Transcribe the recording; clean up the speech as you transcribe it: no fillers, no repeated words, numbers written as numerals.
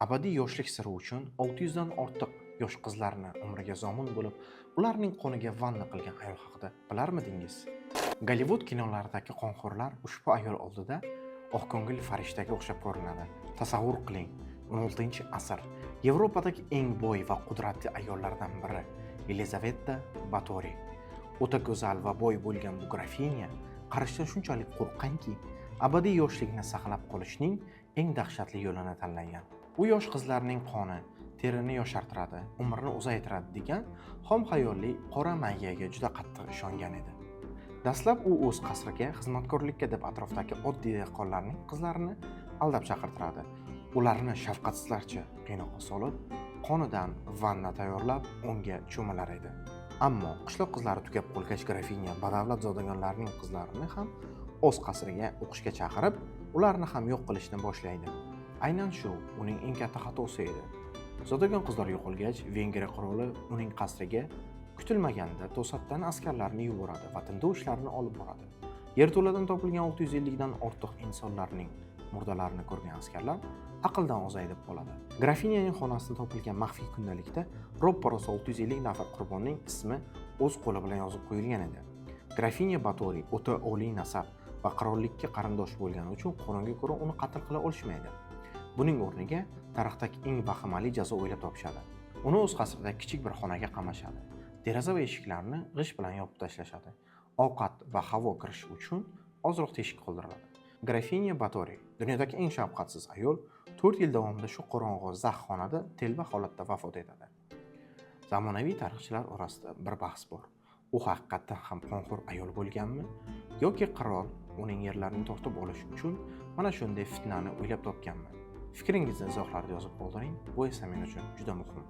Abadiy yoshlik siri uchun 600 dan ortiq yosh qizlarni umriga zomin bo'lib, ularning qoniga vanna qilgan ayol haqida bilarmidingiz? Gollivud kinolaridagi qonxo'rlar ushbu ayol oldida oqko'ngil farishtaga o'xshab ko'rinadi. Tasavvur qiling, 16-asr Yevropadagi eng boy va qudratli ayollardan biri Yelizaveta Batori. O'ta go'zal va boy bo'lgan bu grafinya qarishdan shunchalik qo'rqqanki, abadiy yoshlikni saqlab qolishning eng dahshatli yo'lini tanlagan. U yosh qizlarning qoni terini yoshartiradi, umrni uzaytiradi degan xom xayolli qora magiyaga juda qattiq ishongan edi. Dastlab u o'z qasriga xizmatkorlikka deb atrofdagi oddiy dehqonlarning qizlarini aldab chaqirtiradi. Ularni shafqatsizlarcha qiynoqqa solib, qonidan vanna tayyorlab, unga cho'milar edi. Ammo qishloq qizlari tugab qolgach, grafinya badavlat zodagonlarning qizlarini ham o'z qasriga o'qishga chaqirib, ularni ham yo'q qilishni boshlaydi. Aynan shu uning eng katta xatosi edi. Zodagon qizlar yo'qolgach, Vengriya qiroli uning qasriga kutilmaganda to'satdan askarlarni yuboradi va tintuv ishlarini olib boradi. Yerto'ladan topilgan 650 dan ortiq insonlarning murdalarini ko'rgan askarlar aqldan ozay deb qoladi. Grafinyaning xonasida topilgan maxfiy kundalikda roppa-rosa 650 nafar qurbonning ismi o'z qo'li bilan yozib qo'yilgan edi. Grafinya Batori o'ta oliy nasab va qirollikka qarindosh bo'lgani uchun qonunga ko'ra uni qatl qila olishmaydi. Buning o'rniga tarixdagi eng vahimali jazo o'ylab topishadi. Uni o'z qasridagi kichik bir xonaga qamashadi. Deraza va eshiklarni g'isht bilan yopib tashlashadi. Ovqat va havo kirishi uchun ozroq teshik qoldiriladi. Grafinya Batori, dunyodagi eng shafqatsiz ayol, 4 yil davomida shu qorong'u zax xonada telba holatda vafot etadi. Zamonaviy tarixchilar orasida bir bahs bor. U haqiqatdan ham qonxo'r ayol bo'lganmi yoki qirol uning yerlarini tortib olish uchun mana shunday fitnani o'ylab topganmi? Fikringizni izohlarda yozib qoldiring. Bu esa men uchun juda muhim.